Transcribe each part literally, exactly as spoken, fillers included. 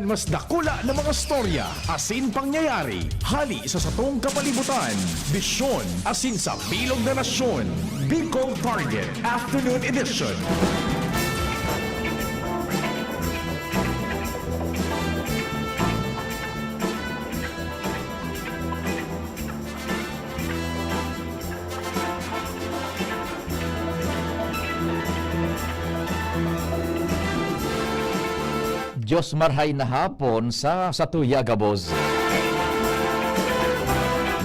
Mas dakula na mga storya asin pangyayari hali sa satong kapalibutan, bisyon asin sa bilog na nasyon. Bicol Target Afternoon Edition. Diyos marhay na hapon sa satuya gabos.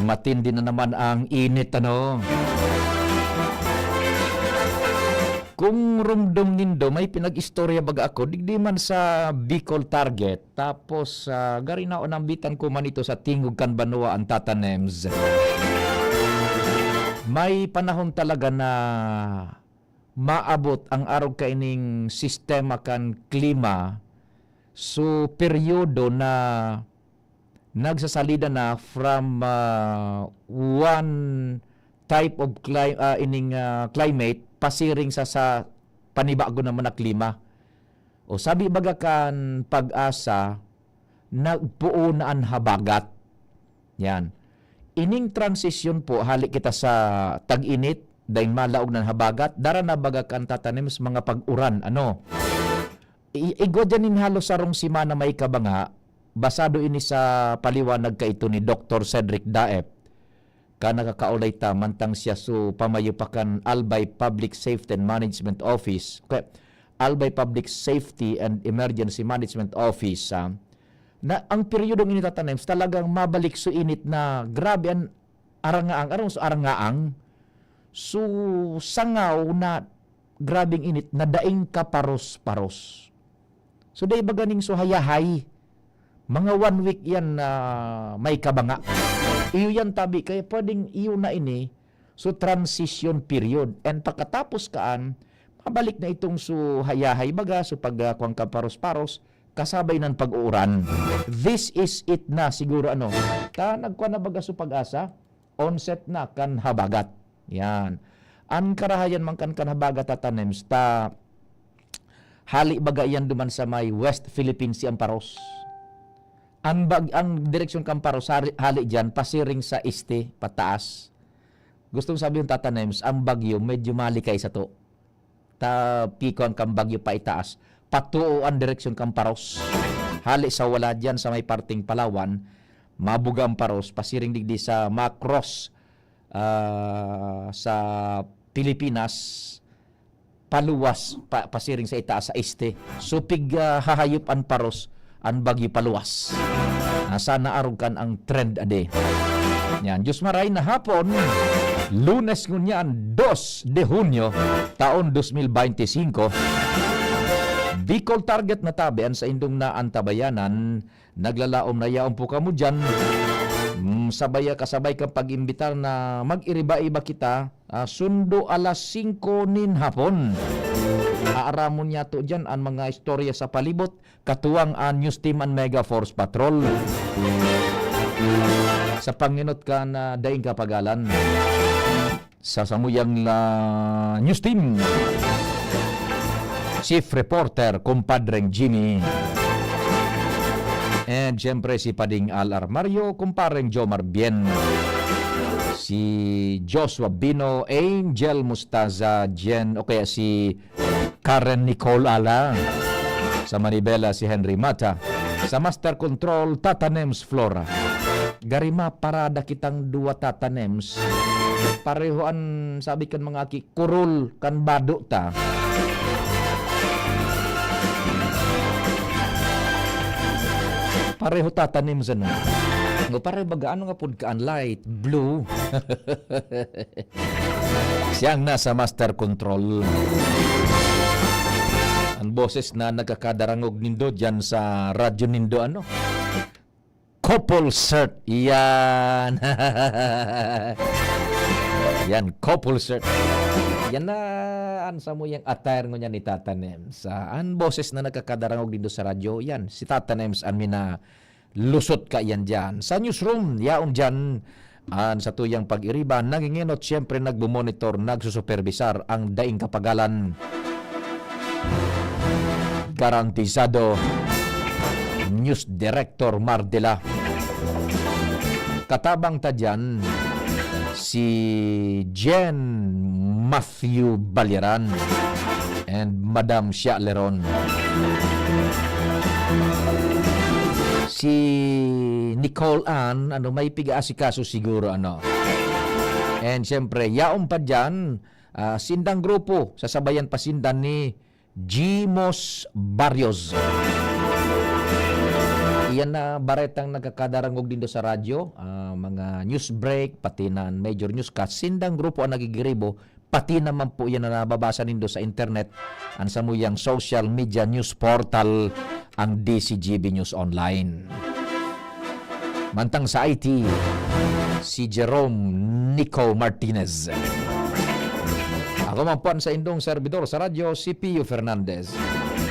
Matindi na naman ang init, ano? Kung rumdom nindo, may pinag-istorya baga ako, digdi man sa Bicol Target, tapos, ah, gari na o nambitan ko man ito sa tingog kan banwa an Tata Nems. May panahon talaga na maabot ang arog kaining sistema kan klima, so peryodo na nagsasalida na from, ah, one type of cli-, ah, ining, ah, climate pasiring sa, sa panibago naman na klima. O sabi baga kan Pag-asa, nagpoon na an habagat. Yan. Ining transisyon po, hali kita sa tag-init, daing malaog na habagat, dara na baga kan Tata Nems mga pag-uran, ano? I-, igwa dyan nin halos sarong semana may kabanga, basado ini sa paliwanag kaito ni Doktor Cedric Daep, ka nakakaulay ta, mantang siya so pamayo pa kan Albay Public Safety and Management Office, okay, Albay Public Safety and Emergency Management Office, ah, na ang peryodong ini, Tata Nems, talagang mabalik so init na grabe an arangaang, aram mo so arangaang? So, sangaw na grabeng init na daing kaparos-paros. So, dai ba ganing so hayahay? Mga one week yan na may kabanga. Iyo yan tabi, kaya pwedeng iyo na ini, so transition period. And pagkatapos kaan, mabalik na itong so hayahay baga, so pag, ah, kuwang kaparos-paros, kasabay ng pag-uuran. This is it na siguro, ano. Ta, nagkuha na baga so Pag-asa, onset na kan habagat. Yan. An karahayan man kan, kan habagat, Tata Nems, ta hali baga iyan duman sa may West Philippine Sea an paros. An bag-, ang direksyon kan paros, hali, hali diyan, pasiring sa este, pataas. Gustong sabihon, Tata Nems, ang bagyo medyo malikay sato. Ta piko an kan bagyo paitaas, patuo an direksyon kan paros. Hali sa wala diyan sa may parteng Palawan, mabuga an paros, pasiring digdi sa ma-cross, ah, sa Pilipinas, paluwas, pa-, pasiring sa itaas, sa este. So, pig, ah, hahayop an paros, an bagyo paluwas. Ah, sana arog kan ang trend ade. Yan, Diyos maray na hapon, Lunes ngunyan, dos de Hunyo, taon dos mil beinti singko. Bicol Target na tabi an saindong naantabayanan, naglalaom na yaon po kamo diyan. Mm, sabaya kasabay kan pag-imbitar na mag-iriba-iba kita, ah, sundo alas singko nin hapon. Aaramon niyato diyan an mga istorya sa palibot, katuwang an News Team an Mega Force Patrol. Sa pangenot kan, ah, daing kapagalan. Sa samuyang la News Team, Chief Reporter, Kumpadreng Jimmy. And siyempre, si Pading Al Armario, Kumpareng Jomar Bien. Si Joshua Bino, Angel Mustaza, Jen, o kaya si Karen Nicole Ala. Sa Manibela, si Henry Mata. Sa Master Control, Tata Nems Flora. Gari maparada kitang duwa, Tata Nems. Pareho an, sabi kan mga aki, kurul kan bado ta. Pareho, Tata Nems, ano? O, pareho baga, ano nga pod ka, an light blue? Siyang nasa master control. An boses na nagkakadarangog nindo diyan sa radyo nindo, ano? Couple shirt. Yan. Yan, couple shirt. Yan na an samuyang attire ngunyan ni Tata Nems. Ah, an boses na nagkakadarangog nindo sa radyo, yan, si Tata Nems an mina- lusot kaiyan diyan. Sa newsroom, yaon diyan an satuyang pag-iriba, nangingenot, siyempre nagmo-monitor, nagsusupervisar ang daing kapagalan. Garantisado. News Director Mardela. Katabang ta diyan si Jen Matthew Baliran and Madam Shia Leron. Si Nicole Ann, ano, may pig-aasikaso siguro, ano. And siyempre, yaon pa diyan, ah, sindang grupo, sasabayan pa sinda ni Jimos Barrios. Iyan na baretang nagkakadarangog nindo sa radyo, ah, mga news break, pati na major newscast. Sindang grupo ang nagigiribo, pati naman po iyan na nababasa nindo sa internet, ang samuyang social media news portal, ang D C G B News Online. Mantang sa I T, si Jerome Nico Martinez. Ako man po ang saindong servidor sa radyo, si Pio Fernandez.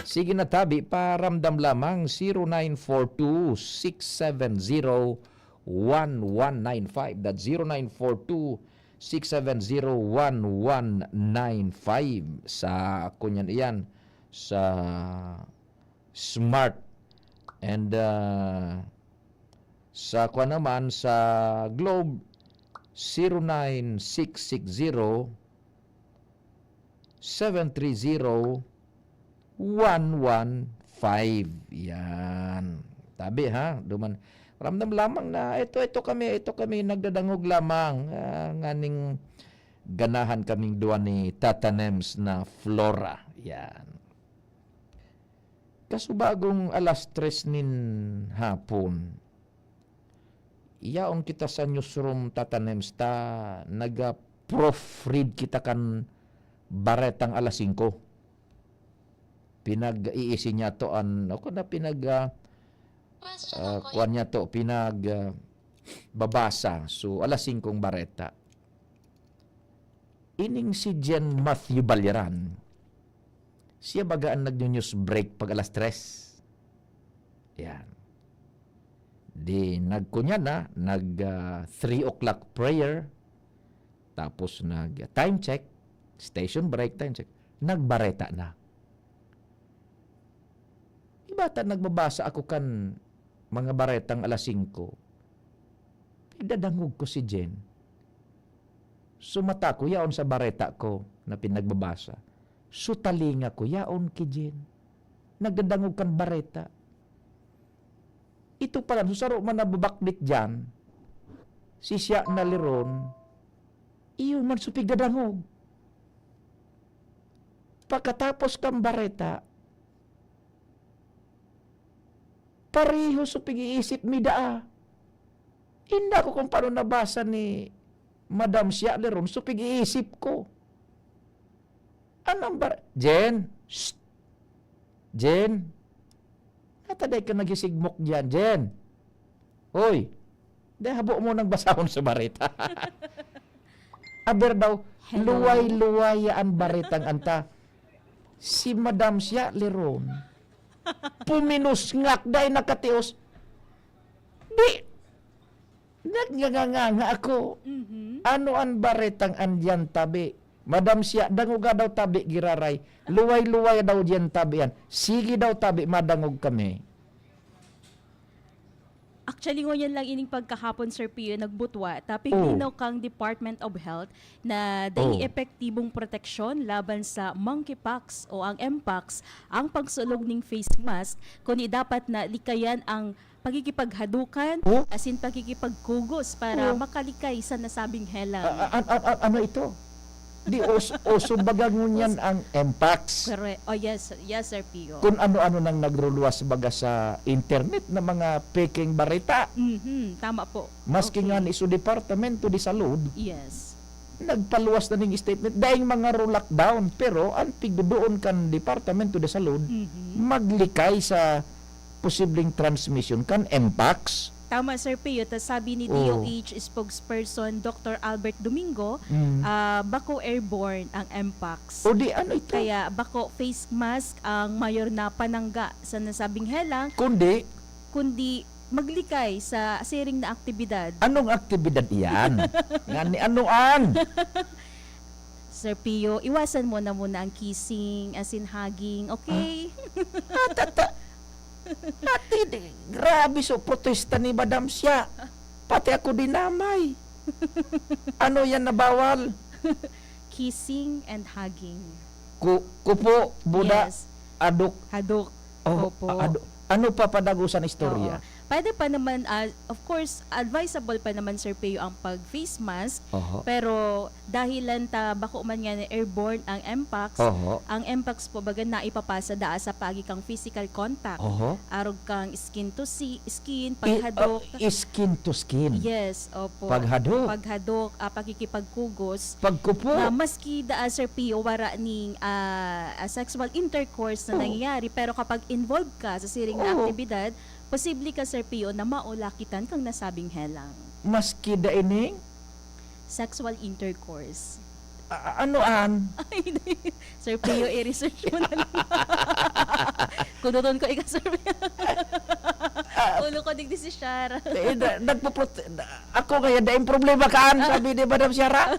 Sige na tabi, paramdam lamang, zero nine four two, six seven zero, one one nine five. That's zero nine four two, six seven zero, one one nine five. Sa, kunyan iyan, sa Smart. And, ah, sa kwan naman, sa Globe, zero nine six six zero, seven three zero, one one five. Yan. Tabi, ha? Duman, ramdam lamang na ito, ito kami, ito kami, nagdadangog lamang, ah, nganing ganahan kaming duwa ni Tata Nems na Flora. Yan. Kasubagong alas tres nin hapon, yaon kita sa newsroom, Tata Nems, ta naga-proofread kita kan baretang alas singko. Pinag-iisi niya to an, o, kuwan na, pinag, ah, ah, kuwan niya to, pinag, ah, babasa. So, alas singkong bareta. Ining si Jen Matthew Baliran, siya baga an nagno-news break pag alas tres. Yan. Di nagkunya na, nag, ah, three o'clock prayer, tapos nag time check, station break, time check, nagbareta na. Iba ta nagbabasa ako kan mga baretang alas singko, pigdadangog ko si Jen. So, mata ko yaon sa bareta ko na pinagbabasa. So, talinga ko yaon ki Jen. Nagdadangog kan bareta. Ito pala, so saro man nababakbit diyan, si Shia na Leron, iyo man so pigdadangog. Pagkatapos kan bareta, pareho so pig-iisip mi daa. Inda ko kung paano nabasa ni Madam Shia Leron so pig-iisip ko. Anong bar-, Jen? Shh! Jen? Nataday ka naghisigmok diyan, Jen? Hoy! Di, habo mo nang basahon sa bareta. Aber daw, Hello. Luway-luway an baretang anta. Si Madam Shia Leron, puminusngak, dai nakatios. Di, nagnganganganga ako. Mhm. Ano an baretang andiyan tabi? Madam Shia, dangoga daw tabi, giraray. Luway-luway daw diyan tabi yan. Sige daw tabi, madangog kami. Actually, ngunyan lang ining pagkahapon, Sir Pio, nagbutwa, ta piglinaw Oh. kang Department of Health na dai Oh. epektibong proteksyon laban sa monkeypox o ang mpox ang pagsulog ning face mask, kundi dapat na likayan ang pagkikipaghadukan, Oh. asin pagkikipagkugos para Oh. makalikay sa nasabing helang. A-, a-, a-, a-, ano ito? Di os-, oso baga ngunyan Os- ang mpox. Correct. Oh, yes, yes, Sir Pio. Kung ano-ano nang nagruluwas baga sa internet na mga peking bareta. Mhm, tama po. Maski Okay. nga ni sa Departamento de Salud, Yes. nagpaluwas na ning statement. Daing mga ro-lockdown, pero ang pigduduon kan Departamento de Salud, Mhm. maglikay sa posibleng transmission kan mpox. Tama, Sir Pio. Tas sabi ni Oh. D O H spokesperson Doctor Albert Domingo, Mm. ah, bako airborne ang mpox. O di, ano ito? Kaya bako face mask ang mayor na panangga sa nasabing helang, Kundi? kundi maglikay sa siring na aktibidad. Anong aktibidad iyan? Nga ni ano an? Sir Pio, iwasan mo na muna ang kissing, as in hugging, okay? Ah, tata-, Ati, di, grabe so protesta ni Madam siya. Pati ako dinamay. Ano yan na bawal? Kissing and hugging. Ku, kupo, buda, Yes. adok. Hadok. Oh, Opo. ado, ano pa padagusan istorya? Oo. Pwede pa naman, ah, of course, advisable pa naman, Sir Pio, ang pag-face mask. Oho. Pero dahilan ta bako man nga na airborne ang mpox, Oho. ang mpox po baga naipapasa daa sa paagi kang physical contact. Oho. Arog kang skin to si, skin, I- paghadok. uh, skin to skin. Yes, opo. Paghadok. Paghadok, ah, pakikipagkugos. Pagkupo. Na maski daa, Sir Pio, wara ning ah, ah, sexual intercourse na Oo. nangyayari, pero kapag involved ka sa siring na Oo. aktibidad, posible ka, Sir Pio, na maulakitan kang nasabing helang. Maski da ining, Sexual intercourse. a- ano an? Ay, di. Sir Pio, i-research mo na lang. Kuduton ko ika, Sir Pio. Ulo ko digdi si Shara. Eh, da, nagpuprot-, ako kaya daing problema kaan, sabi ni Madam Shara.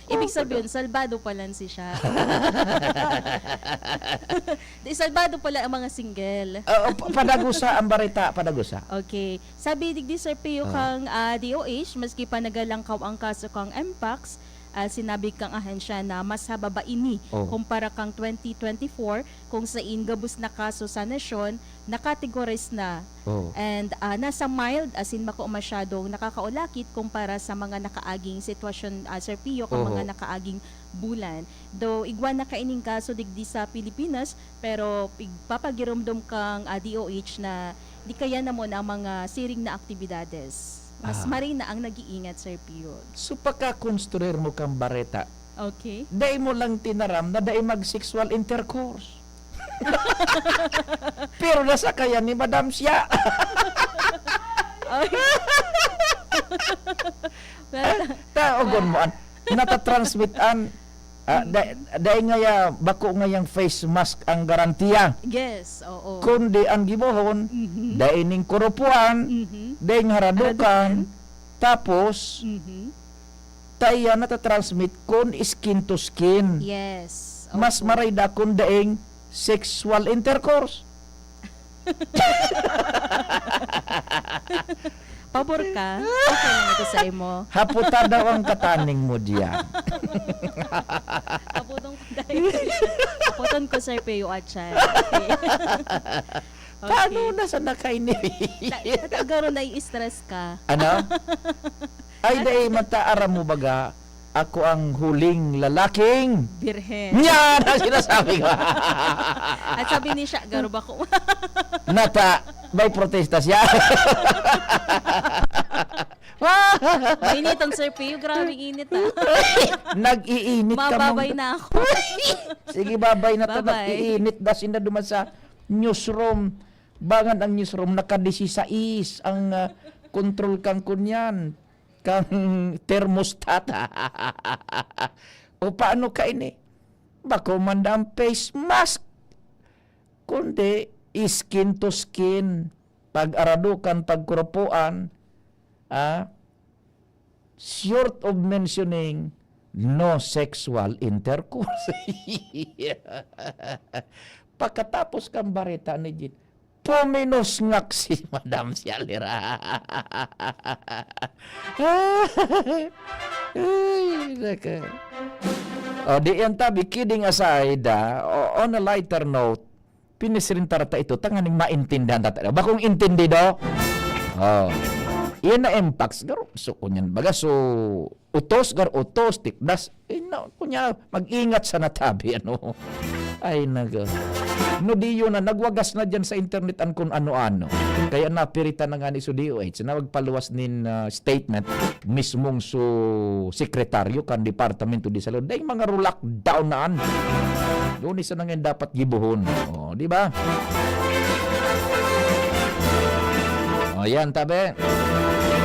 Ibig sabihin, salbado pa lang si Shara. Di, salbado pala ang mga single. Oo, pa- padagusa ang barita, padagusa. Okay. Sabi digdi, Sir Pio, Ah. kang ah, D O H, maski pa nagalangkaw ang kaso kang mpox, ah, sinabi kang ahensya na mas hababa ini Oh. kumpara kang twenty twenty-four, kung sain gabos na kaso sa nasyon nakategorize na. Oh. And ah, nasa mild, asin mako masyadong nakakaulakit kumpara sa mga nakaaging sitwasyon, ah, Sir Pio, kang Oho. mga nakaaging bulan. Though igwa na kaining kaso digdi sa Pilipinas, pero igpapagiromdom kang ah, D O H na di kaya namon ang mga siring na aktibidades. Mas Ah. maray na ang nag-iingat, Sir Pio. So, pagkakonstruir mo kang bareta, Okay. dai mo lang tinaram na dai mag-sexual intercourse. Pero nasa kaya ni Madam siya. Ay. Well, Taogon mo, an, natatransmit an, ah, da, dai ngaya, bako ngayang face mask ang garantiya. yes, oo. Kundi ang gibohon, Mhm. dai ning kurupuan, Mhm. dai ning haradukan, Haradukan. Tapos, Mhm. ta iyan natatransmit kun skin to skin. Yes. Mas Opo. maray da kun daing sexual intercourse. Pabor ka? Okay lang ito sa imo. Haputa daw ang kataning mo diyan. Apodong ko dahil. Apoton ko, Sir Pio Achan. Okay. Paano na sa nakainiri? Nagkagaro na i-stress ka. Ano? Ay, dai, mata, aram mo baga, ako ang huling lalaking Birhen. Yan ang sinasabi ko. At sabi ni siya, garo ba ko? Nata, may protesta siya. Mainit ang Sir Pio. Grabe init ah. Nag-iinit ka Mababay mang- na ako. Sige, babay na ta. Babay. Nag-iinit na sinda duman sa newsroom. Bangan ang newsroom, naka-disisais ang ah, control kang kunyan, kang thermostat. O paano ka ini? Bako man da ang face mask, kundi skin to skin, pag-aradukan, pagkurupuan, ah, short of mentioning, no sexual intercourse. Pagkatapos kang bareta ni Jin, puminos ngak si Madam Shalira. Ay, naka. O, di yan tabi, kidding aside, ah, o- on a lighter note, pinisirintar ta ito, tanganing maintindihan ta. Bakong intindido? Oh. Iyan na impact. Garo, so, kunyan, baga, so, utos, gar, utos, tikdas. Eh, na, kunya, mag-ingat sa natabi, ano? Ay, naga. No, di yun na, nagwagas na dyan sa internet ang kung ano-ano. Kaya napiritan na nga ni so D O H na magpaluwas nin ah, statement mismong so sekretaryo kan Departamento de Salud. Dahil mga rulak down na an. Doon isa na ngayon dapat gibuhon. O, di ba? O, yan, tabi.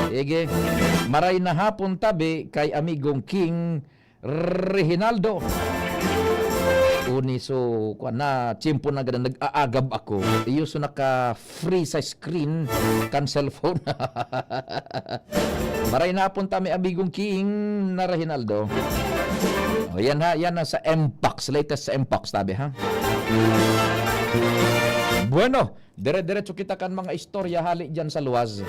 Sige. Maray na hapon, tabi, kay amigong King Reginaldo. Uni so, kuwan na, tiyempo na ganda, nag-aagab ako. Iyo so naka-free sa screen kan cellphone. Maray na hapon ta, mi amigong King na Reginaldo. O, yan ha, yan ang sa Mpox, latest sa Mpox, tabi ha. Bueno, dire-diretso kita kan mga istorya hali diyan sa luwas.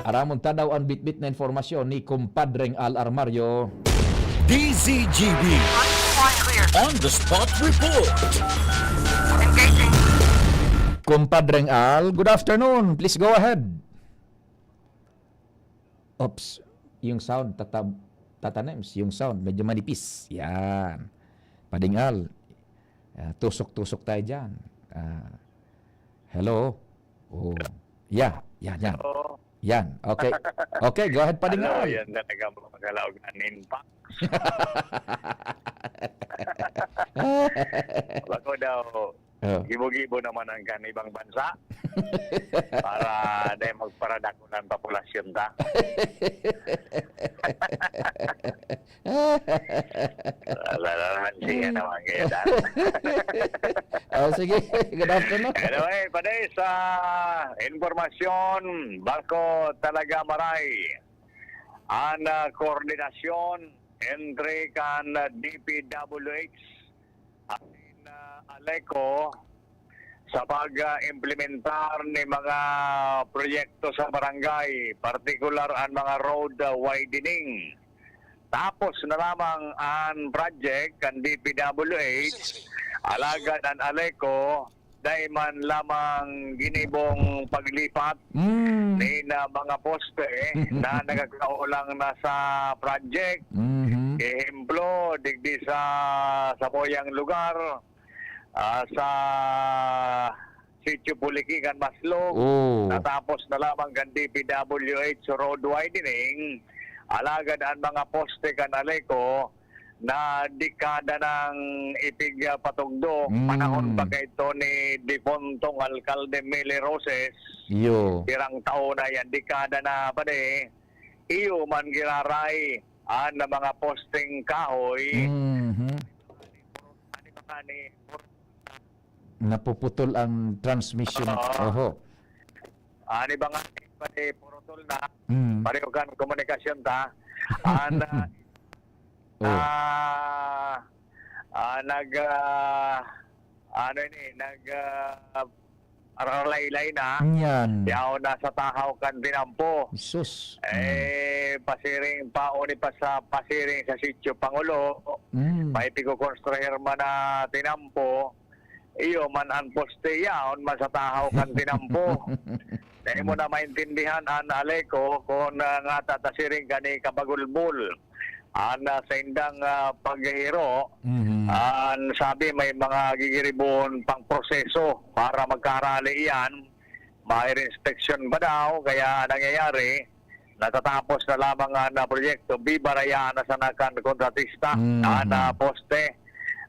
Aramon ta daw an bitbit na informasyon ni Kumpadreng Al Armario. D Z G B On the Spot Report. Kumpadreng Al, good afternoon. Please go ahead. Oops, yung sound, tata- tatanems, yung sound, medyo manipis. Yan. Pading Al, ah, tusok-tusok tayo dyan. Ah, hello? Oh. Yeah, yan, yan. Oo. Yan, okay. Okay, go ahead, Pading Ano, Al. yan talaga makalaog na ninpak. Bako daw, Oh. gibo-gibo naman ang kan ibang bansa para dahil magparadako ng populasyon ta. Wala naman siya naman ngayon. Oh, sige, good afternoon. Anyway, pade sa impormasyon, bako talaga maray ang ah, koordinasyon entre kan ah, D P W H at ah, Aleco sa pag-implementar ni mga proyekto sa barangay, partikular ang mga road ah, widening. Tapos na lamang ang project kan D P W H, alagad ang Aleco, dai man lamang ginibong paglipat Mm. ni na mga poste na nagkakaolang na sa project. Mhm. Ehemplo, digdi sa samoyang lugar, ah, sa Sitio Puliki kan Maslog, Oh. natapos na lamang kan D P W H road widening, alagad ang mga poste kan Aleco na dekada nang ipigpatugdo, Mm. panahon pa kaito ni defuntong Alkalde Mili Roses, Yo. pirang taon na yan, dekada na pade, iyo man giraray ang mga posting kahoy. Mhm. Ano ba nga ni Napuputol ang transmission. Oo. Oho. Ano ba nga ni pade purutol na? Mm. Pareho kan komunikasyon ta. Ang ah, Oh. ah, ah, nag ah, ano ini, nag ah, ralaylay na. Yan. Yaon na sa tahaw kan tinampo. Sus. Eh, pasiring pa, uni pa sa pasiring sa sitio Pangulo, Mm. may pigkokonstruhir man na tinampo, iyo man ang poste yaon man sa tahaw kan tinampo. Dai mo na maintindihan an Aleco kun ah, ngata ta siring kani kabagulbol. An ah, sa indang ah, paghihiro, Mhm. an sabi may mga gigiribon pang proseso para magkarali iyan. May inspeksyon ba daw? Kaya nangyayari, natatapos na lamang ang ah, proyekto. Bibarayaan na sana kan kontratista Mhm. an ah, poste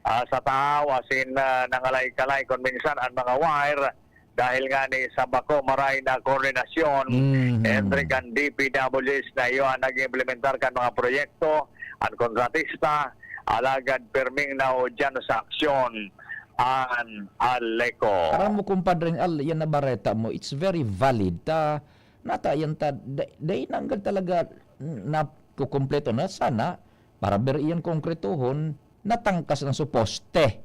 ah, sa tahaw, asin ah, nangalay-kalay kung minsan ang mga wire dahil nga ni sa bako maray na koordinasyon Mhm. entre kan D P W H na iyo ang nag-implementar kan mga proyekto, ang kontratista, alagad pirming na o dyan sa aksyon an Aleco. Aram mo, kumpadreng Al, yan na bareta mo, it's very valid. Ta, nata yan ta, da- dai nanggad talaga nakukumpleto na. Sana, para ber iyan konkretohon, natangkas na su poste.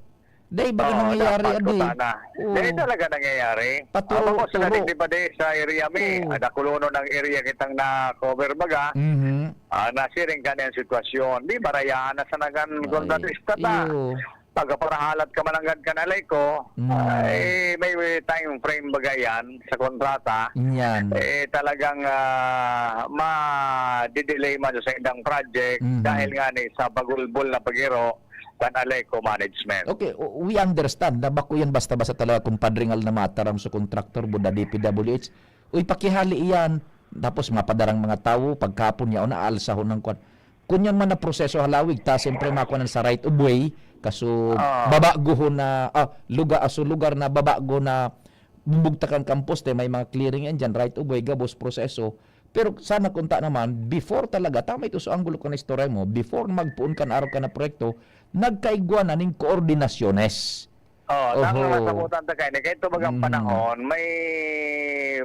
Dai ba Oo, nangyayari, dapat abi? sana. Oo. Dahil talaga nangyayari. Paturo-turo. Ako sa digdi pa di sa area mi. Oo. Ada kolono ng area kitang na-cover baga. Mhm. Ah, nasiring ka na yung sitwasyon. Di barayaan na sa nagan Ay, kontratista ta. iyo. Pagkaparahalat ka mananggad kan Aleco, Mm. ay may time frame baga yan sa kontrata. Yan. Eh, talagang ah, ma-delay man sa indang project Mhm. dahil nga ni sa bagulbol na paghiro kan Aleco Management. Okay, o- we understand na bako yan basta-basta talaga, kumpadreng Al, na mataram sa contractor, buda D P W H. Uy, pakihali iyan. Tapos mapadarang mga tawo, pagkapon niya, o naalsahon ng kwan. Kun yan man na proseso halawig, ta siyempre makuha sa right of way, kaso Ah. babaguhon na, ah, lugar, aso lugar na babago na bubugtakan kan poste, may mga clearing yan dyan, right of way, gabos proseso. Pero sana kunta naman, before talaga, tama ito sa anggulo ko na istorya mo, before magpoon kan arog ka na proyekto, nagkaigwa na ning koordinasyones. Oh, tama Oho. nga sabutan ta kay ni kay tumagang Mm. panahon may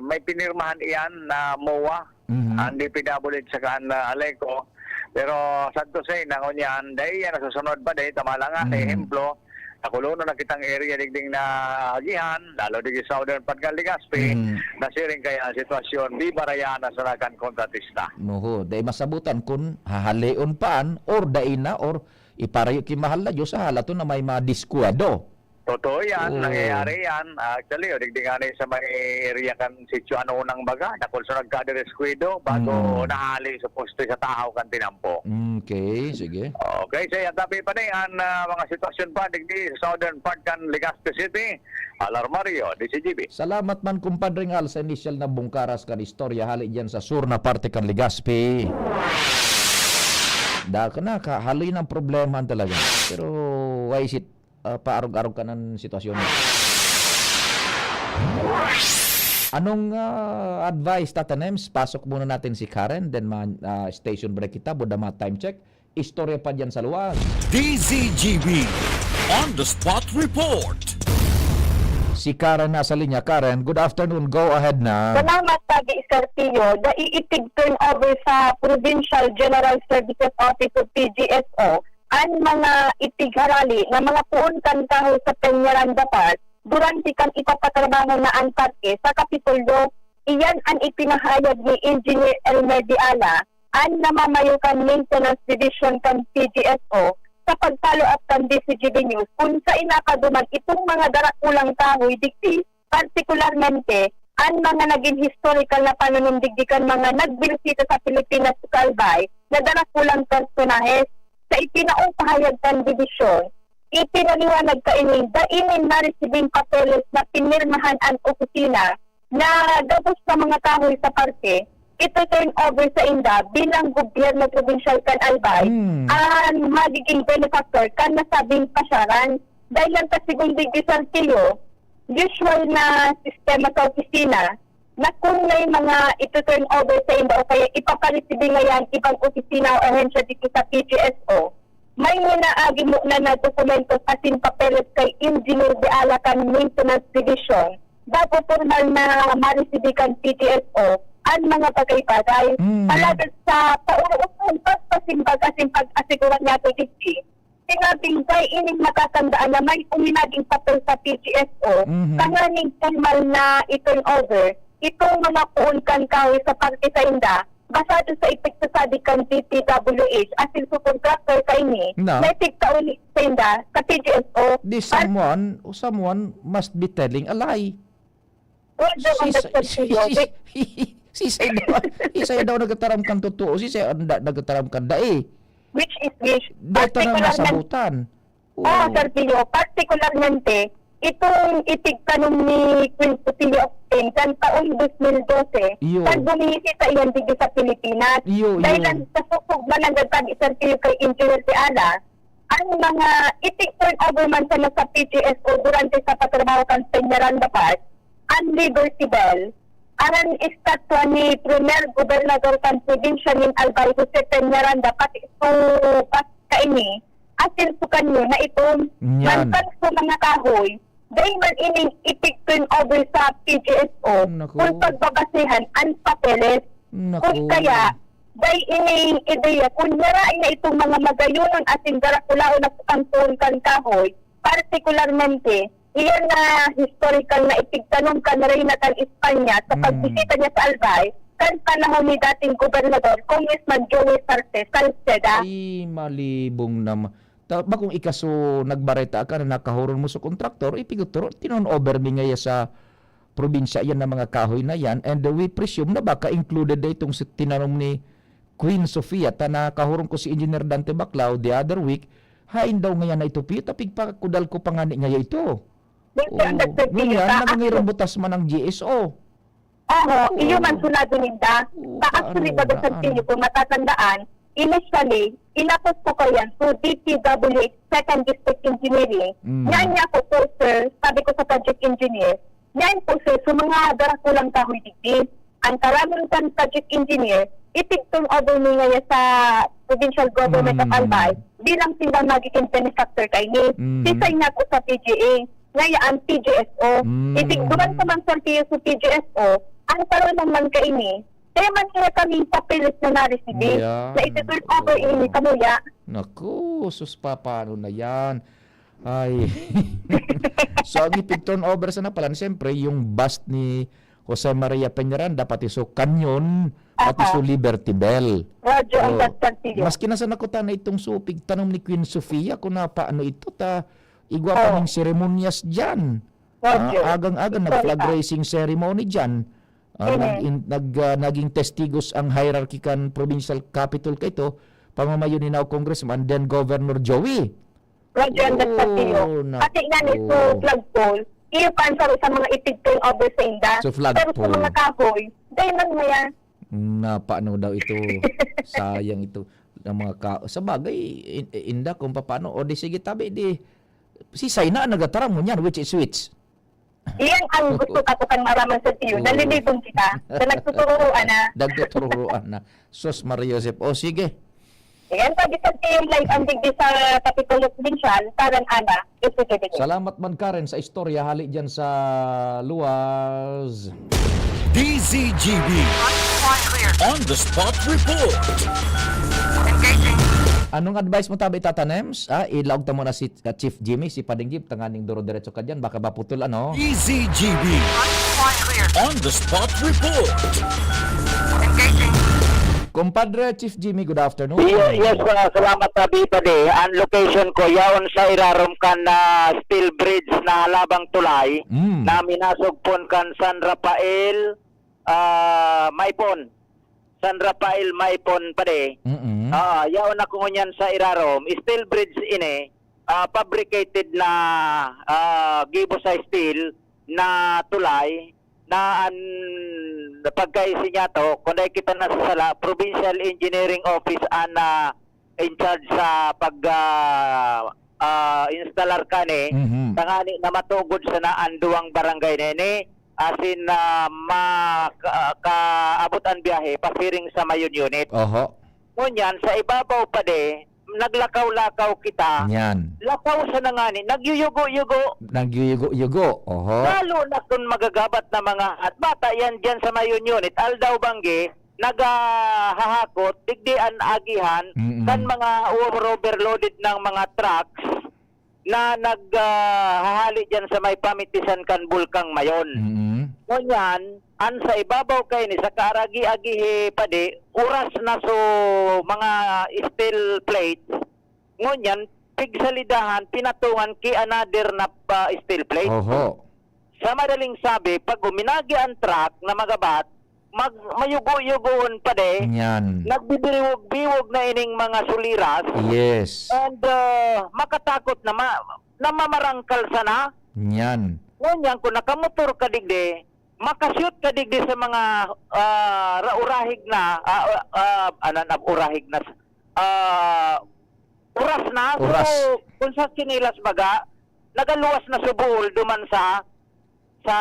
may pinirmahan iyan na MOA Mhm. ang D P W H saka ang uh, Aleco Pero sad to say, na ngunyan, dai yan nasusunod pa, dai tama lang nga, Mm. ehemplo, nakulonon na kitang area digding na agihan, lalo digdi sa southern part kan Legazpi, Mm. nasiring kaya ang sitwasyon, bibarayan na sana kan kontratista. Oho, dai masabutan kun hahaleon pa an, or dai na, or iparayo ki mahal na Diyos, sa halaton na may mga diskuwado. Totoo yan, Oo. nangyayari yan. Actually, o, digdi nga na sa may area kan Sitio Anunang baga, dakul sa nagkadidiskuwado bago Mm. nahali sa poste sa tahaw kan tinampo. Okay, sige. Okay, sa yan, tapi pa na yan, ah, mga sitwasyon pa, digdi sa southern part kan Legazpi City. Alar Mario, D C G B. Salamat man, Kumpadre Ngal, sa inisyal na bungkaras kan istorya, hali dyan sa sur na parte kan Legazpi. Da ka na, ka, haloy ng problema talaga. Pero, why is it ah, paarog-arog ka ng sitwasyon mo. Anong, ah, advice, Tata Nems? Pasok muna natin si Karen, then ma-, ah, station break kita, buda ma time check. Istorya pa dyan sa luwas. D Z G B on the spot report. Si Karen nasa linya. Karen, good afternoon. Go ahead na. Salamat, Padi Sergio. Dai itig turnover sa Provincial General Services Office o P G S O an mga itig harali na mga puon kan kahoy sa Peñaranda Park durante kan ipapatrabaho na an parke sa Kapitolyo. Iyan an ipinahayag ni Engineer Elmer Diala, an namamayo kan Maintenance Division kan P G S O, sa pag-follow up kan D C G B News kun saen nakaduman itong mga darakulang kahoy digdi, partikularmente an mga nagin historikal na pananom digdi kan mga nagbisita sa Pilipinas sa Albay na darakulang personahe. Sa itinaong pahayag kan dibisyon, ipinaliwanag kaini, dai nin naresibing papeles na pinirmahan an opisina na gabos na mga kahoy sa parke ito-turn over sainda bilang gobyerno probinsyal kan Albay Hmm. an magiging benefactor kan nasabing pasyaran. Dahil lang sa segun digdi, Sergio, usual na sistema sa opisina na kung may mga ito-turn over sainda o kaya ipaparesibi ngayan ibang opisina o ahensya dito sa P G S O, may minaagi mo na na dokumento asin papeles kay Engineer Diala kan Maintenance Division bago pormal na maresibi kan P G S O an mga bagay-bagay. Mm. Palagad sa paurusahon pagpasimbag asin pag-asigurar niya digdi, sinabing dai ining matatandaan na may uminaging papel sa P G S O Mhm. tanganing pormal na i-turn over itong mga puon kan kahoy sa parke sainda, basado sa ipagsasabi kan D P W H asin subcontractor kaini Na? na ipigkauli sainda sa P G S O. Di At someone, someone must be telling a lie. Well, the Si, one that si, said to you, si, the si, si Sisay daw, Sisay daw nagtataram kan totoo, Sisay ang da-, nagtataram kan dai. Which is which? Dai ta na Particularmente, nasabutan. Oo, Oo. Sir Pio, particularmente, itong itigtanom ni Queen Cecilia of Spain kan taong dos mil dose, Iyo. kan bumisita iyan digdi sa Pilipinas. Iyo, Dahil iyo. lang sa susog na nanggagkagi, Sir Pio, kay Engineer Diala, ang mga itig turnover man sana sa P G S O durante sa pagtrabaho kan Peñaranda Park, an Liberty Bell, aran estatwa ni Primer Gobernador kan probinsya nin Albay, Jose Peñaranda, pati su pas kaini, asin su kanyo na itom, Nyan. mansan su mga kahoy, dai man ining itig turnover sa P G S O, Naku. kun pagbabasehan an papeles. Naku. Kun kaya, dai ining ideya, kun maray na itong mga magayonon asin darakulaon na pangkuon kan kahoy, partikularmente, iyan na historikal na itigtanom kan Reyna kan Espanya sa Mm. pagbisita niya sa Albay, kan panahon ni dating Gobernador, Congressman Joey Sarce Salceda. Ay, malibong naman. Ta-, bakong ikaso nagbareta ka na nakahuron mo sa kontraktor, ipiguturo, tinon over mi ngaya sa probinsya yan na mga kahoy na yan, and we presume na baka included na itong si-, tinanom ni Queen Sofia, ta nakahuron ko si Engineer Dante Baclao the other week, hain daw ngayan na ito, Pio, ta pigpakudal ko pa ngani ngaya ito. Yes, sir, Oo. understood, Pio. Ngunyan, Ta-, nagangirong butas man ang G S O. Oho, Oo. iyo man sunado ninda. Oo, Ta-, actually, paano baga na, sa ano? Pio, kung matatandaan, initially, inapos ko pa yan to D P W H Second District Engineering. Mm. Yan niya ako po, sir, sabi ko sa project engineer, yan po, sir, sa mga darakulang kahoy digdi. Ang karaming kan project engineer, itig turn over mi ngaya sa provincial government of Mm. Albay bilang sila magiging benefactor kaini. Mm. Sisay niya po sa P G A, ngaya ang P G S O. Mm. Itig duman sa man sortiyo sa P G S O, ang karaming man kaini, Kaya man nga kami sa pilit na naresibi, Ayan. na iti-turn over ini kamuya. Naku, sus, papaano na yan? Ay. So, ang ipig-turn over sana pala, siyempre, yung bust ni Jose Maria Peñaranda, pati so Canyon, pati Aha. so Liberty Bell. Radyo ang So, Kastilyo. maski nasa nakutan na itong supig tanom ni Queen Sofia, kung napaano ito, ta, igwa pa Oh. ning seremonyas dyan. Radyo. Ah, agang-agang, Ito nag-flag na. raising ceremony dyan. Ah, Mhm. nag-, in-, nag-, ah, naging testigos ang hierarchy kan provincial capitol kaito, pamamayo ni now Congressman, then Governor Joey. Roger Oh, Anastasio. Pati nga ni naku. so flagpole, iyo pa ang saro sa mga ipig turn over sa inda. So, Pero sa flagpole. mga kahoy, dahil lang na yan. Napaano daw ito? Sayang ito. Ang mga ka-, sa bagay, in-, inda kung papaano, o di sige, tabi, di, si Saina nagataram mo niyan, which is which? Iyan ang gusto ka ko kang maraman sa tiyo. Oo. Nalilibong kita. Sa nagtuturuan na. Nagtuturuan na. Sus, Maria Joseph. O, sige. Iyan, pag-isang tiyo live ang digdi sa Kapitulo Provincial, parang ana, ito, ito, ito. Salamat man, Karen, sa istorya hali dyan sa Luwas. D Z G B. On the spot report. Anong advice mo, tabi, Tata Nems? Ah, ilaog ta muna si, ah, Chief Jimmy, si Pading Jeep, tanganing duro-diretso ka dyan, baka maputol, ano? D Z G B. On the spot report. Compadre Chief Jimmy, good afternoon. Ye-, yes, ah, salamat, Tabi Padi. Ang location ko, yaon sa irarom kan, ah, steel bridge na halabang tulay Mm. na minasugpon kan San Rafael, ah, Maipon. San Rafael, Maipon, Padi. Mm-mm. Ah, yaon ako ngunyan sa irarom. Steel bridge ini, ah, fabricated na, ah, gibo sa steel na tulay. Na an pagkaisi niya to, kung dai kita nasasala, Provincial Engineering Office an, ah, in charge sa pag, ah, ah, instalar kani, Mhm. tangani na matugod sana an duwang barangay na ini, asin, ah, ma-, ka-, kaabot an biyahe pasiring sa Mayon Unit. Oho. Ngunyan, sa ibabaw pa di, naglakaw-lakaw kita. Yan. Lakaw sa nangani, nagyuyugo-yugo. Nagyuyugo-yugo, oho. Lalo na kung magagabat na mga at bata yan dyan sa Mayon Unit, aldaw banggi, naghahakot, digdi an agihan, Mm-mm. kan mga over-, overloaded ng mga trucks. na nag, ah, hahali diyan sa may pamitisan kan Bulkang Mayon. Mm. Ngunyan, an sa ibabaw kaini, sa kaaragi-agihi pa di, uras na so mga steel plates. Ngunyan, pigsalidahan, pinatungan ki another na pa steel plate. Oho. Sa madaling sabi, pag uminagi ang truck na magabat, mag-, mayugo-yugoon pa di, Yan. nagbibiriwog-biwog na ining mga suliras. Yes. And, uh, makatakot na ma-, na mamarangkal sana. Yan. Ngunyan, kung nakamotor ka digdi, makashoot ka digdi sa mga, ah, ra-, urahig na, ah, ah, ah, ano na, urahig na, ah, uras na. Uras. So, kung sa tsinelas baga, nagaluwas na subuol duman sa sa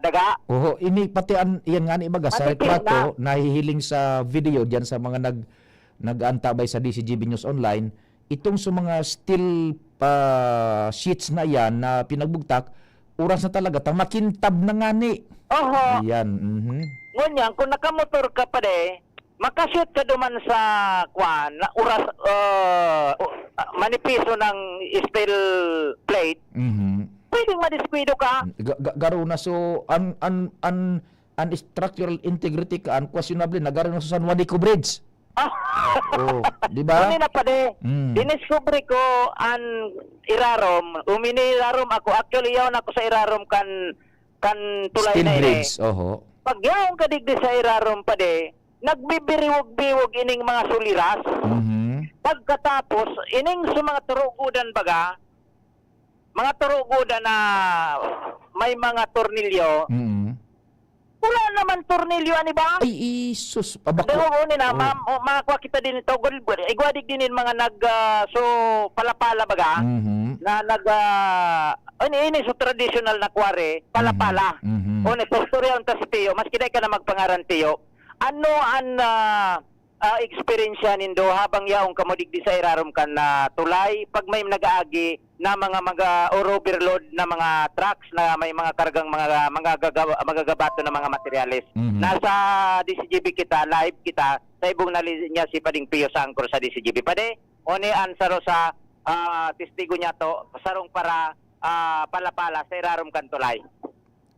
daga. Oho, ini pati an, iyan nga ni ibaga sa Manipis retrato, na. nahihiling sa video diyan sa mga nag-, nag-aantabay sa D C G B News Online, itong sa mga steel, ah, sheets na iyan na pinagbugtak, uras na talaga, ta makintab na ngani. Oho. Iyan, mhm. Ngunyan, kung nakamotor ka pa di, makashoot ka duman sa, kwan, na uras, ah, u-, ah, manipiso ng steel plate, Mhm. pwedeng madiskuido ka. Ga-, ga-, garo na. So, an, an, an, an structural integrity kan, questionable na garo na sa San Juanico Bridge. Ah. Oh, di ba? Ano na pa di? Mm. Diniscovery ko an irarom, uminirarom ako. Actually, yaon ako sa irarom kan, kan tulay Steel na ini. Bridge, oho. Pag yaon ka digdi sa irarom pa di, nagbibiriwog-biwog ining mga suliras. Mhm. Pagkatapos, ining sa mga turugodan baga, mga turugodan na may mga tornilyo, Mm. wala naman tornilyo, ani ba? Ay, isus, abako. Dahil ni na, Oh. ma'am, oh, makakuha kita din ito. Gul-, igwadig din yung mga nag, ah, so, palapala baga, Mhm. na nag, ah, ini, ini, so, traditional na kuwari, palapala. Mhm. Mhm. O, nagpastorya unta si Tiyo, maski dai ka na magpangaran Tiyo. Ano an, ah, ah, eksperyensya nindo habang yaon kamo digdi sa irarom kan, ah, tulay, pag may nag-aagi na mga, mga or overload na mga trucks na may mga kargang mga, mga gagawa-, magagabato na mga materyales? Mhm. Nasa D C G B kita, live kita, sa ibong na linya si Pading Pio sa angkor sa D C G B. Padi, oni an saro sa, ah, testigo niya to, sarong para, ah, palapala sa irarom kan tulay.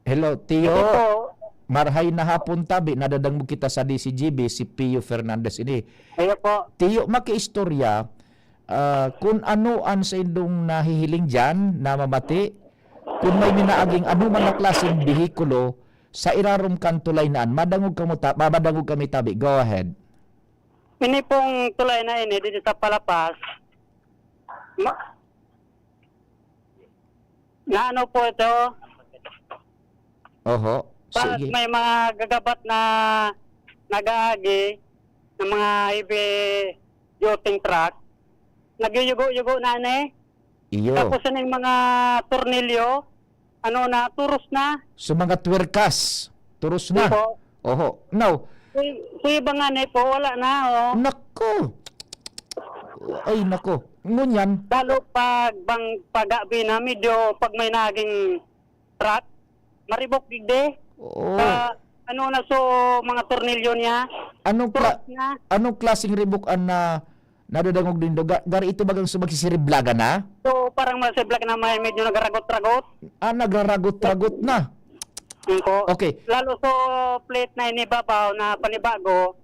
Hello, Tiyo. Hello po. Marhay na hapon tabi, nadadangog kita sa D C G B, si Pio Fernandez ini. Hello po. Tiyo, makiistorya, ah, kun ano an saindong nahihiling diyan, namamati, kun may minaaging anoman na klaseng behikulo sa irarom kan tulay na an. Madangog kamo ta-, madangog kami tabi. Go ahead. Ini pong tulay na ini, dito sa Palapas, ma-, na ano po ito? Oho, Pag sige. may mga gagabat na nag-aagi ng mga heavy duty truck, nagyuyugo-yugo na ni. Iyo. Tapos yung mga tornilyo, ano na, turos na. So, mga twerkas, turos na. Opo. Oho. Now, Sa, sa iba nga ni po, wala na, oh. Nako. Ay, nako. Ngunyan. Lalo pag bang pagabi na, medyo pag may naging truck, maribok digdi. Oo. Sa, ano na, so, mga tornilyo niya, Anong kla-, turos na. Anong klaseng ribok an na nadadangog nindo? Ga-, gari ito bagang sumagsisiriblagan na? So, parang masiblag na may medyo nagragot-ragot. Ah, nagraragot-ragot na. Yun po. Okay. Lalo so, plate na inibabaw na panibago,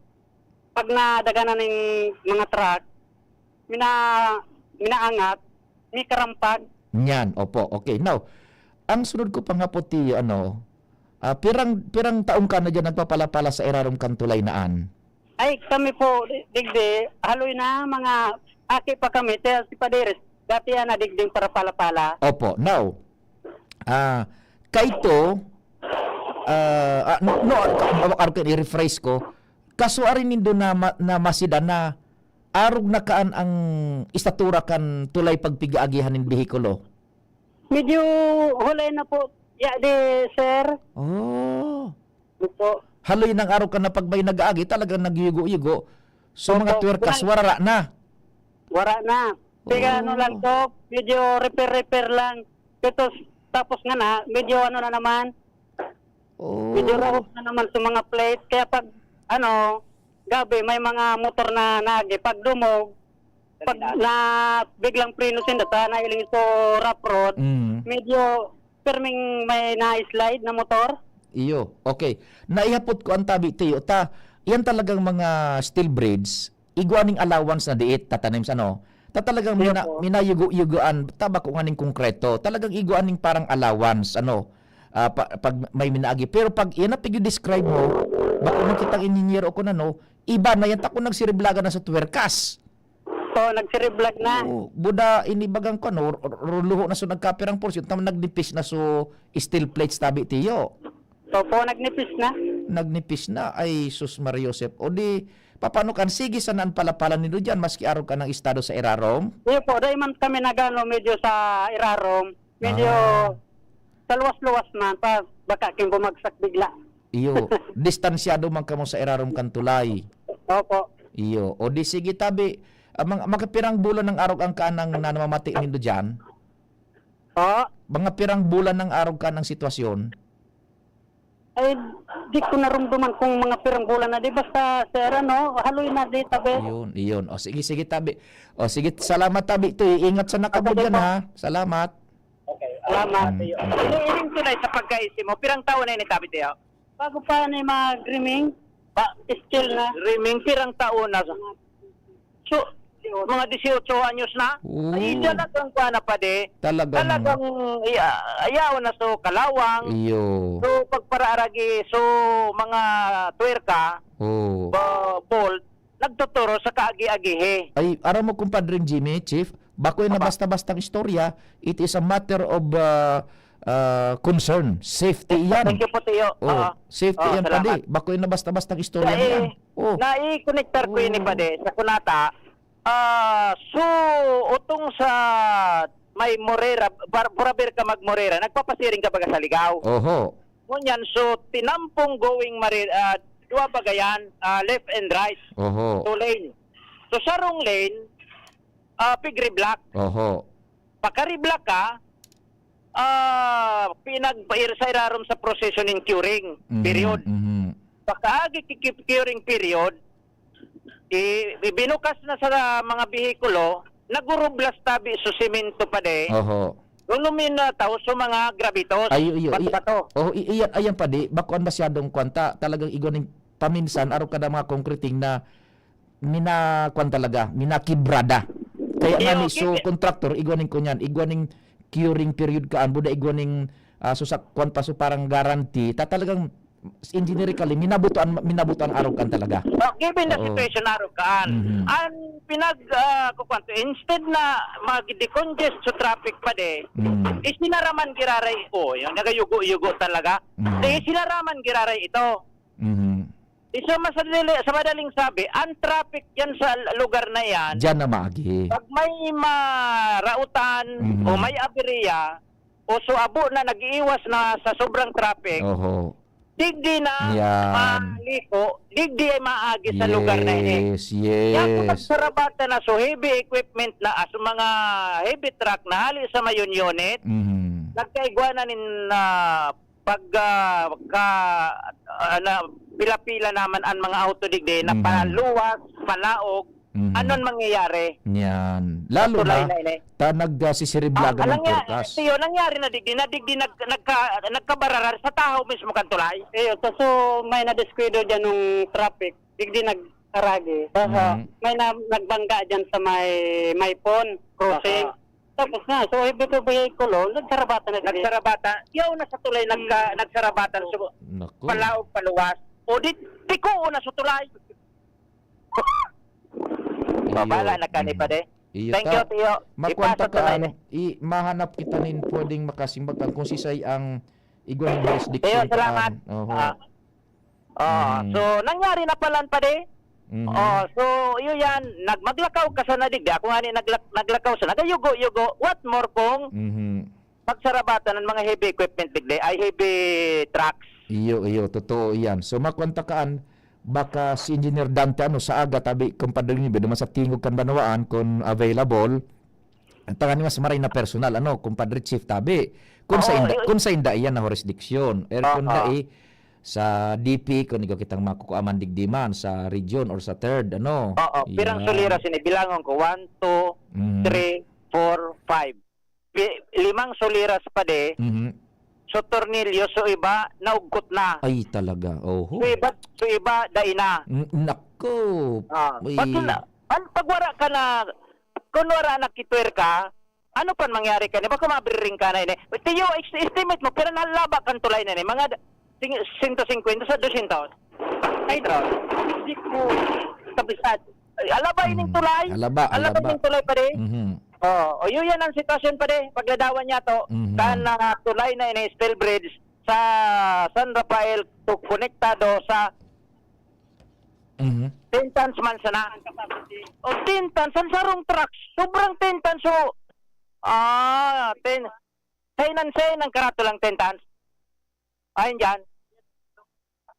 pag nadaganan ng mga truck, mina-, minaangat, may karampag. Yan, opo. Okay. Now, ang sunod ko pa nga po, Tiyo, ano, ah, pirang, pirang taong ka na dyan nagpapalapala sa irarom kan tulay na an? Ay, kami po, di-, digdi, haloy na, mga aki pa kami, tiyan si Padres, dati yan na digding para pala-pala. Opo. Now, ah, kaito, ah, ah, no, no, ka-, ka-, i-rephrase ko, kaswari nindo na ma-, na masida na arog na kaan ang estatura kan tulay pagpigaagihan nin behikulo? Medyo hulay na po, ya, di, sir. Oh. Opo. Haloy nang araw ka na pag may nag-aagi, talagang nagyugo-yugo. So, mga Opo. twerkas, Wala. warara na. Wara na. Kaya ano Oh. lang to, medyo repair-repair lang. Tapos, tapos nga na, medyo ano na naman, Oh. medyo rahok na naman sa mga plate. Kaya pag, ano, gabi, may mga motor na naagi. Pag dumog, pag Dali na. na biglang preno sinda ta, nahiling sa rough road, Mm. medyo perming may na-slide na motor. Iyo, okay. Naihapot ko ang tabi, Tiyo. Ta, yan talagang mga steel bridge, igwa ning allowance na diit, tatanim sa ano. Ta talagang mina-, Iyo po. minayugo-yugoan, ta bako nganing konkreto. Talagang igwa ning parang allowance, ano, ah, pa-, pag may minaagi. Pero pag yan ang pag-describe mo, bako man kitang inhinyero ko na, no, iba na yan, ta kung nagsiriblagan na sa twerkas. So, nagsiriblag na. Oo, buda ini bagang kuwan, no, r-, r-, luho na so nagkapirang porsyon, tama, nagnipis na so steel plates tabi, Tiyo. Opo, nagnipis na. Nagnipis na. Ay, sus, Maria Josep. O di, papaano kan? Sige, sana ang palapalan nindo dyan, maski arog ka ng estado sa irarom? Iyo po, dahil man kami nagano, medyo sa irarom, medyo Ah. sa luwas-luwas man, pa, baka king bumagsak bigla. Iyo, distansyado man kamo sa irarom kan tulay. Opo. Iyo. O di sige, tabi, ah, mga, mga pirang bulan ng arog ang kanang na namamati nindo dyan? Po? Mga pirang bulan ng arog ka ng sitwasyon? Ay, di ko narumduman kung mga pirang bulan na. Di basta, sir, ano, haloy na di, tabi. Iyon, iyon. O, sige, sige, tabi. O, sige, salamat, tabi. Ito, iingat sa nakabo Okay, dyan, po. ha? Salamat. Okay, Salamat. ah, iyo. Mm, mm. Ini, ining tulay sa pagkaisi mo, pirang taon na ini, tabi, tiyo? Bago pa ni mag-rimming, Ba, still na. rimming, pirang taon na. So, mga dieciocho anyos na? Oo. Ay, talagang kuha na pa di. Talagang Talagang, iya, ayaw na so kalawang. Iyo. So, pagparaaragi, so, mga twerka, Oo. ba, bolt, nagtuturo sa kaagi-agihi. Ay, aram mo, Kumpadring Jimmy, Chief, bako yan na Apa? basta-bastang istorya. It is a matter of, ah, ah, concern. Safety yan. Thank you po, Tiyo. Oo, Oo. safety Oo, yan, salamat. padi. Bako yan na basta-bastang istorya Sa, na yan. eh, Oo. nai-connectar ko yun, Oo. padi, sa kunata, ah, so, utong sa may Morera, bar-, buraber ka mag-Morera, nagpapasiring ka baga sa Ligao. Oho. Ngunyan, so, tinampong going Mari-, ah, duwa baga yan, ah, left and right. Oho. Two lane. So, sarong lane, ah, pig-reblock. Oho. Pagka-reblock ka, ah, pinag-, sa irarom sa proseso nin curing Mhm, period. mhm. Pagkaagi ki-, ki-, curing period, i-, ibinukas na sa mga behikulo, nagurublas tabi sa semento pa de. Oho. Lumin na tao sa mga gravitos, Ay, iyo, iyo, bato-bato. Oh, i-, iyan, ayan pa di, bako an masyadong kwanta, talagang igwa ning paminsan, araw kada mga concreting na mina-, kwan talaga, minakibrada. Kaya Iyo, nga ni, so, kaya kontraktor, igwa ning kunyan, igwa ning curing period ka, ambo na igwa ning, ah, so, sa kwan pa, so, parang guarantee, ta talagang engineerically, minabuto an, minabuto an araw kan talaga. Oh, given the Oo. situation, araw kaan. Mhm. An pinag, ah, kukwan to, instead na mag-decongest sa traffic pa de, Mm. isinaraman giraray, oh, yung nagayugo-yugo talaga. Mhm. Di isinaraman giraray ito. Mhm. Di sa masadali, sa madaling sabi, ang traffic yan sa l-, lugar na yan, Diyan na maagi. pag may marautan Mhm. o may aberya, o suabo na nag-iiwas na sa sobrang traffic, Oho. digdi na Yan. maliko, digdi ay maagi sa lugar na ini. Yes, Yan kung yes. nagsarabatan na, so heavy equipment na, ah, so mga heavy truck na hali sa mayon unit, Mhm. nagkaigwa na nin, ah, pag, ah, ka, ah, na, pila-pila naman ang mga auto digdi na Mhm. paluwas, palaog, Mhm. anon mangyayari? Yan. Lalo Tulay na na, ini. ta nag, ah, sisiriblagan Ah, ng nangyari, purtas. tiyo, nangyari na digdi, na digdi nag-, nagka-, nagkabararar sa tahaw mismo kan tulay. Iyo, so, so, may nadiskuido dyan nung traffic, digdi nag-, karagi. Aha. Mm. May na-, nagbangga dyan sa may, may pon, crossing. Aha. Tapos na, so, heavy vehicle, oh, nagsarabatan na din. Nagsarabatan. Yaw na sa tulay, nagka-, nagsarabatan. So, Naku. palaog, paluwas. O di, tiko na sa tulay. Iyo. Babala na kani, Mm. pare. Iyo Thank ta. you, tiyo. Makuan Ipasa ta to ka, na ano, ini. i-, mahanap kita nin pwedeng makasimbag kan kung sisay ang igwa ning jurisdiction Tiyo, salamat. taan. Oho. Ah. Oh, Mm. so, nangyari na pala, pare. Mhm. Oh, so, iyo yan. Nag-, maglakaw ka sana digdi. Ako nga ni naglak-, naglakaw sana. Nagayugo-yugo. What more kung Mhm. pagsarabatan ng mga heavy equipment digdi, ay heavy trucks? Iyo, iyo. Totoo yan. So, makuan ta kaan, baka si Engineer Dante, ano, sa aga, tabi, kumpadre niyo, naman sa tingog kan banwaan, kung available, Ang tangan ni mas maray na personal, ano, Compadre Chief tabi. Kung sa Oo, inda, eh, kung sa inda iyan na jurisdiction, or kung Oo. dai sa D P, kung ikaw kitang makukuaman digdi man, sa region or sa third, ano. Oo, pirang Yan. suliras ini? Bilangon ko, one, two, Mhm. three, four, five. Pi-, limang suliras pa de, Mhm. so tornilyo, so iba, naugkot na. Ay, talaga. Oho. So iba, so iba, dai na. N-, nako. Ah, Uy. pag na, an-, pag wala ka na, kung wala nakitwer ka, ano pan mangyari ka ni? Baka mabriring ka na ini. Tiyo, ex-, estimate mo, pero nalaba kang tulay na ni. Mga da-, sing-, sento singkwenta sa dosyentos. Ay, Metro. Hindi ko kabisado. Ay, alaba ining Mm. tulay. Alaba, Alaba alaba. ining tulay, pare. Mhm. Oh, o, yun yan ang sitwasyon, pare. Pagladawan niya to, Mhm. kan, ah, tulay na ini, steel bridge, sa San Rafael to konektado sa Mhm. ten tons man sana. O, ten tons, ang sarong truck, sobrang ten tons, so, ah, ten, ten and ten ang karato lang, ten tons. Ayun dyan.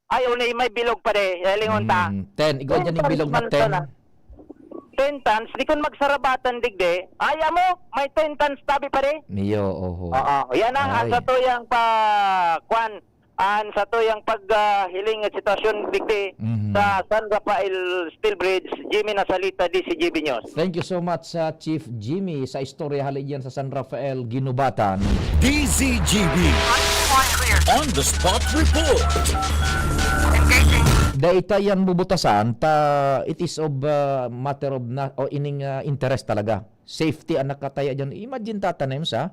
Ay, unay, may bilog pa de. Ay, lingon ta. Mm, ten. Igwa dyan yung bilog na ten. Ten tons, di kun magsarabatan digdi. Ay, amo, may ten tons tabi pa de. Niyo, oho. Oo, yan ang, ang Ay. sa tuyang pa, kwan, ang sa tuyang pag, ah, hiling at sitwasyon digdi Mhm. sa San Rafael Steel Bridge, Jimmy Nasalita, D Z G B News. Thank you so much, sa Chief Jimmy, sa istorya hali dyan sa San Rafael, Guinobatan. D Z G B. On the spot report. Dai ta yan bubutasan, ta it is of, uh, matter of na, o ining, uh, interest talaga. Safety ang nakataya dyan. Imagine tatanim sa,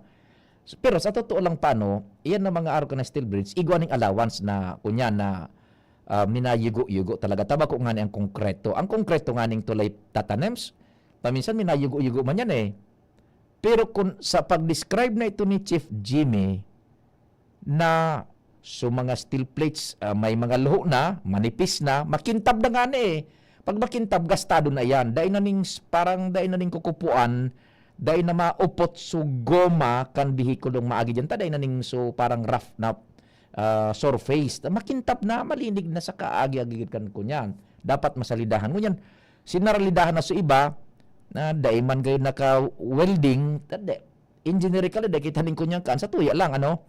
pero sa totoo lang pa, no, iyan na mga araw ka na steel bridge, igwa ning allowance na, kunya na, ah, minayugo-yugo talaga. Taba ko nga ni ang konkreto. Ang konkreto nga ning tulay tatanems, paminsan minayugo-yugo man yan eh. Pero kung sa pag-describe na ito ni Chief Jimmy, na so mga steel plates, ah, may mga luho na, manipis na, makintab na nga ni eh. Pag makintab, gastado na yan. Dai na ning s-, parang dai na ning kukupuan, dai na maupot so goma kan bihikulong maagi dyan. Ta dai na ning so parang rough na ah, surface. Makintab na, malinig na sa kaagi-agi kan kunyan. Dapat masalidahan. Ngunyan, sinaralidahan na sa iba, na dai man gayon naka-welding, tade, engineerically, dai kita ning kunyan kaan, sa tuya lang, ano?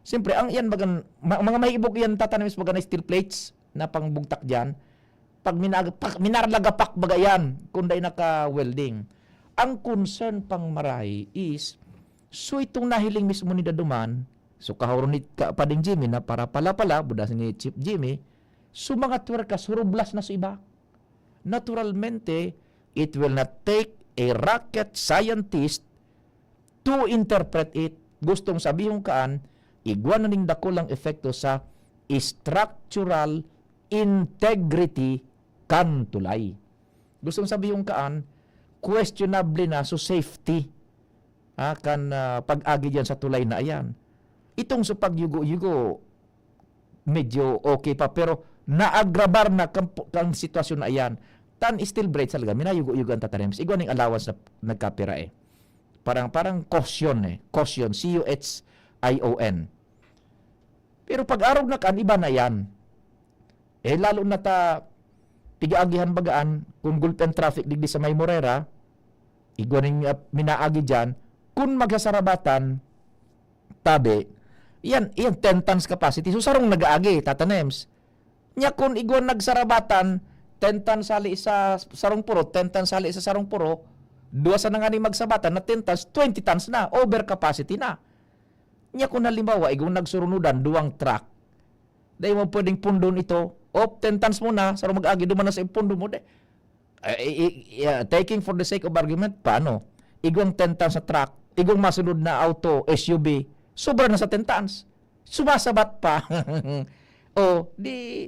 Siyempre, ang iyan bagan, ma-, mga mahibog iyan tatanim sa baga na steel plates na pangbugtak diyan. Pag minag-, pak-, minarlagapak baga yan, kung dai naka-welding. Ang concern pang maray is, so itong nahiling mismo ni Daduman, so kahuron ni ka-, Pading Jimmy na para pala-pala, budas ni Chief Jimmy, so mga twerkas, hurublas na sa iba. Naturalmente, it will not take a rocket scientist to interpret it. Gustong sabihon kaan, igwa na ning dakulang epekto sa structural integrity kan tulay. Gustong sabihon kaan, questionable na so safety, ah, kan, ah, pag-agi diyan sa tulay na iyan. Itong sa pagyugo-yugo, medyo okay pa, pero naagrabar na kang, kang sitwasyon na iyan. Tan steel bridge talaga, minayugo-yugo ang tatanim. Igwa ning allowance na nagkapira eh. Parang, parang caution eh. Caution, C U H I O N. Pero pag arog na kan, iba na yan. Eh, lalo na ta, pigaagihan bagaan, kung gulpian traffic digdi sa may Morera, igwa ning, ah, minaagi dyan, kung magsasarabatan, tabi, yan, yan, ten tons capacity. So, sarong nag-aagi, tatanems. Nya, kung igwa nagsarabatan, ten tons sali sa sarong puro, ten tons sali sa sarong puro, dua sa nangani magsabatan na ten tons, twenty tons na, over capacity na. Nya, kung halimbawa, igwa nagsurunudan, duwang truck, dai mo pwedeng pundon ito, op, ten tons muna, sarong mag-agi, duman na sa pundo mo, de. Eh, i-, i-, yeah, taking for the sake of argument, paano? Igwang ten tons sa truck, igwang masunod na auto, S U V, sobra na sa ten tons. Sumasabat pa. O, di,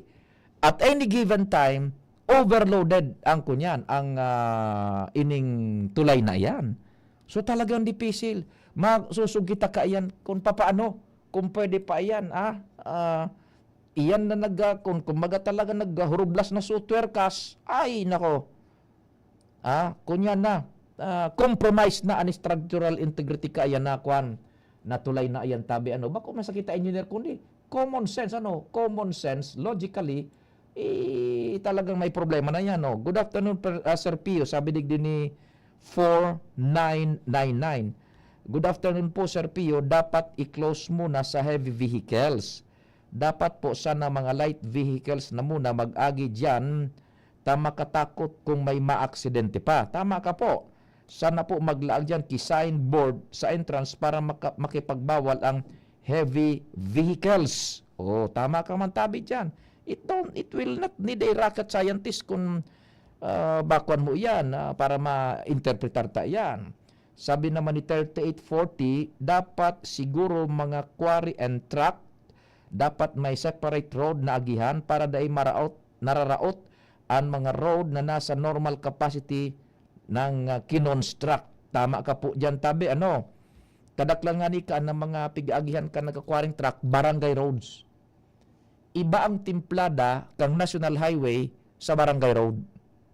at any given time, overloaded ang kunyan, ang, ah, ining tulay na iyan. So, talagang dipisil. Masusog kita kaiyan kung papaano, kung pwede pa iyan, ah, ah, iyan na nag-, ah, kung, kumbaga talaga naghurublas na so twerkas, ay, nako. Ah, kunyan na, ah, compromise na an structural integrity kaiyan na, kwan, na tulay na iyan tabi, ano. Bako man sa kita engineer, kundi common sense, ano, common sense, logically, eh, talagang may problema na yan, no? Good afternoon, per-, ah, Sir Pio, sabi digdi ni four nine nine nine. Good afternoon po, Sir Pio. Dapat i-close muna sa heavy vehicles. Dapat po sana mga light vehicles na muna mag-agi diyan ta makatakot kung may maaksidente pa. Tama ka po. Sana po maglaag diyan ki signboard sa entrance para maka-, makipagbawal ang heavy vehicles. Oh, tama ka man tabi diyan. It don't, it will not need a rocket scientist kung, ah, bakwan mo iyan, ah, para ma-interpretar ta iyan. Sabi naman ni thirty-eight forty, dapat siguro mga quarry and truck, dapat may separate road na agihan para dai maraot, nararaot an mga road na nasa normal capacity ng, ah, kinonstruct. Tama ka po diyan, tabi, ano? Kadaklan nga ni ka ng mga pig-aagihan ka nagka-quarry and truck, barangay roads. Iba ang timplada kang National Highway sa barangay road.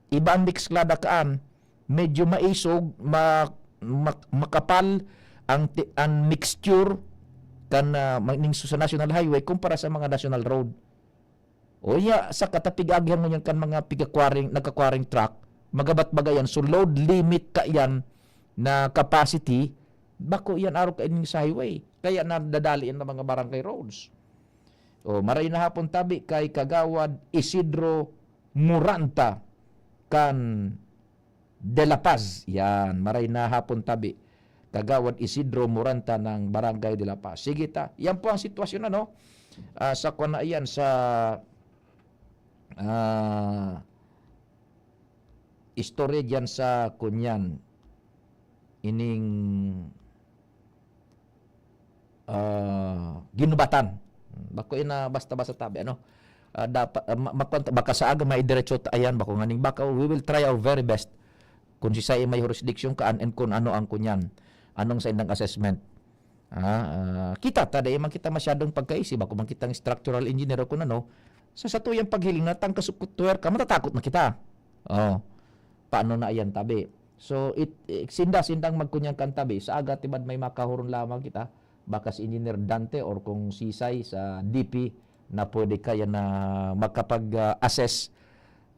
Iba ang mixklada kaan, medyo maisog, ma-, mak-, makapal ang ti-, ang mixture kan, ah, ma-, ning sa National Highway kumpara sa mga national road. O iya, sa katapig-agihan ngunyan kan mga piga-quarry, nagka-quarry and truck, magabat baga yan. So, load limit ka yan na capacity, bako yan arog kaining sa highway. Kaya nadadali yan ng mga barangay roads. O, maray na hapon tabi kay Kagawad Isidro Muranta kan De La Paz. Yan, maray na hapon tabi. Kagawad Isidro Muranta ng Barangay De La Paz. Sige ta, yan po ang sitwasyon, ano? Ah, sa kwan na iyan, sa, ah, istorya diyan sa kunyan, ining, ah, ginubatan. Bako ina basta-basta tabi, ano? Ah, dapat, ah, ma-, makuan ta-, baka sa aga may diretso ta-, ayan, bako nganing baka, we will try our very best kung si Sai may jurisdiction kaan and kung ano ang kunyan, anong sa indang assessment. Ah, ah, kita ta, dai man kita masyadong pagkaisi, bako man kitang structural engineer o kung ano. Sa satuyang paghiling na tangka sa twerka, matatakot na kita. Oh, paano na iyan tabi? So, it, it, sinda, sindang magkunyan kan tabi. Sa aga, tibad may makahuron lamang kita. baka si Engineer Dante or kung sisay sa D P na pwede kaya na makapag-assess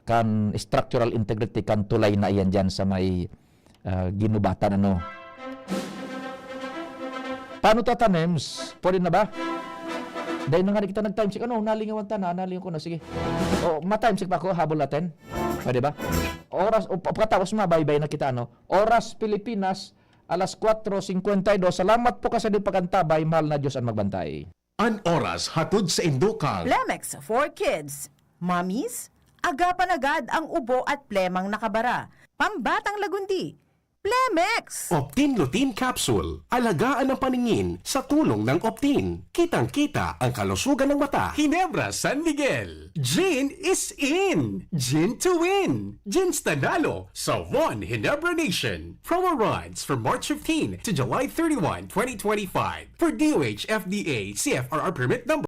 kan structural integrity kan tulay na iyan diyan sa may, ah, ginubatan, ano. Paano ta, Tanems? Pwede na ba? Dahil na nga di kita nag-time check. Ano, nalingawan ta na, nalingaw ko na. Sige. O, ma-time check pa ako, habol natin. Pwede ba? Oras, o, pa-, pagkatapos mabaybay na kita, ano? Oras Pilipinas, alas kwatro singkwenta y dos. Salamat po kasi din pag-antabay, mahal na Diyos ang magbantay. An oras hatod sa indokang. Plemex for Kids. Mommies, agapan agad ang ubo at plemang nakabara. Pambatang lagundi. Plemex! Optin Lutein Capsule. Alagaan ang paningin sa tulong ng Optin. Kitang-kita ang kalusugan ng mata. Ginebra San Miguel. Gin is in. Gin to win. Gin Stanalo sa One Ginebra Nation. Promo runs from March fifteen to July thirty-one, twenty twenty-five. For D O H F D A C F R R permit number